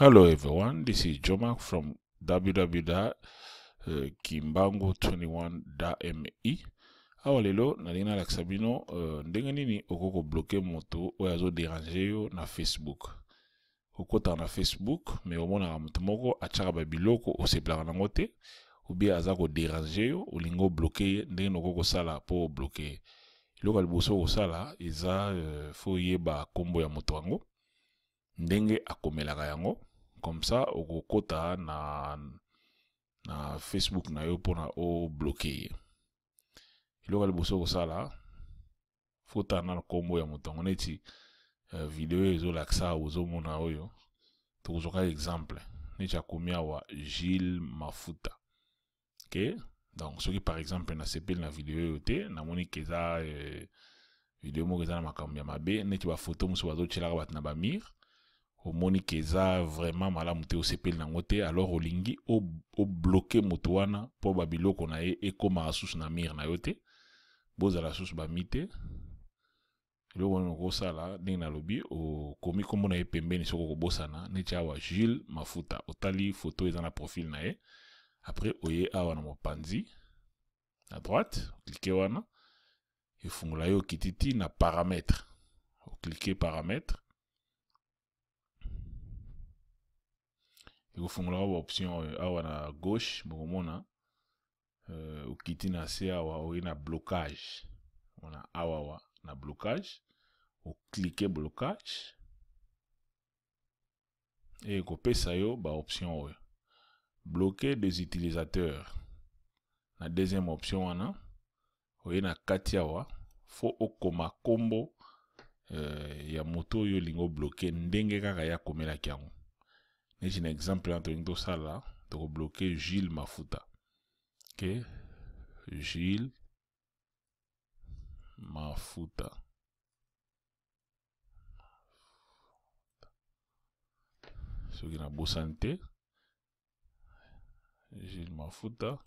Hello everyone, this is Jomack from www.kimbangu21.me. Awa lelo nalingi nalakisa bino ndenge nini okoki kobloke moto oyo azoderange yo na Facebook. Okotaka na Facebook mais omonaka moto moko atiaka ba biloko osepelaka nango te, ou bien aza koderange yo, olingi obloke ye, ndenge nini okoki kosala po obloke ye. Eloko ya liboso okosala eza faut oyeba kombo ya moto yango, ndenge akomelaka yango, comme ça okokota na Facebook na yo mpona obloke ye. Eloko ya liboso okosala, faut otala nano kombo ya moto yango, neti video oyo ezolakisa awa, ozomona oyo, tokozwaka exemple neti akomi awa Gilles Mafuta. Ok, donc soki par exemple nasepeli na video oyo te, namoni ke eza video moko eza na makambo ya mabe, neti ba photo mosusu bazotielaka bato na ba mur, omoni ke eza vraiment malamu te, osepeli nango te, alors olingi obloke moto wana mpo ba biloko na ye ekomaka susu na mur na yo te, bozala susu ba mi te. Eloko wana okosala ndenge nalobi, okomi kombo na ye pembeni soki okobosana, neti awa Gilles Mafuta, otali photo eza na profil na ye, après oye awa na mopanzi na droite, oklike wana, efungola yo okiti ti na paramètre, oklike paramètre, ekofungola ba option oyo awa na gauche, bokomona okiti na se awa, oye na blocage, ona awa awa na blocage, oklike blocage, e ekopesa yo ba option oyo bloquer des utilisateurs. Na deuxième option wana oye na kati awa, faut okoma kombo ya moto oyo olingi obloke ndenge kaka ye akomelaki yango. Neti na exemple wana tolingi tosala, tokobloke Gilles Mafuta. Ok, Gilles Mafuta. Soki nabosani te, Gilles Mafuta,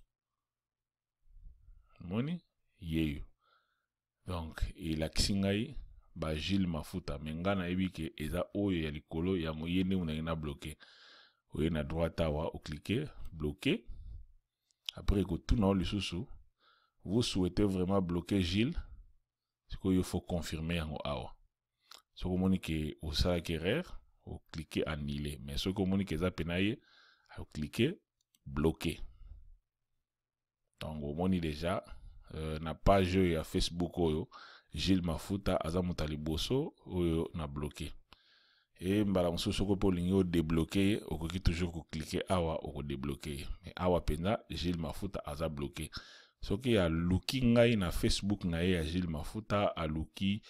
moni yeyo. Donc elakisi ngai ba Gilles Mafuta, mais nga nayebi ke eza oyo ya likolo yango ye nde ndenge na bloquer. Oye na droite awa, oklike bloquer. Après ekotuna yo lisusu, vous souhaitez vraiment bloquer Gilles? Sikoyo faut confirmer yango awa. Soki omoni ke osalaki erreur, oklike annuler, mais soki omoni ke eza pena ye, oklike bloquer. Donc omoni déjà na page oyo ya Facebook oyo Gilles Mafuta aza moto ya liboso oyo na bloquer. E mbala mosusu soki mpe olingi odébloquer ye, okoki toujours koklike awa, okodébloquer ye. Mais awa mpenza Gilles Mafuta aza bloqué. Soki aluki ngai na Facebook na ye ya Gilles Mafuta, aluki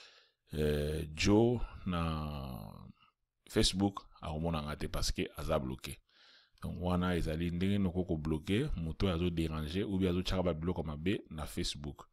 Joe na Facebook, akomona nga te parce que aza bloqué. Donc wana ezali ndenge noko kobloquer moto oyo azoderange ou bien azotiaka ba biloko mabe na Facebook.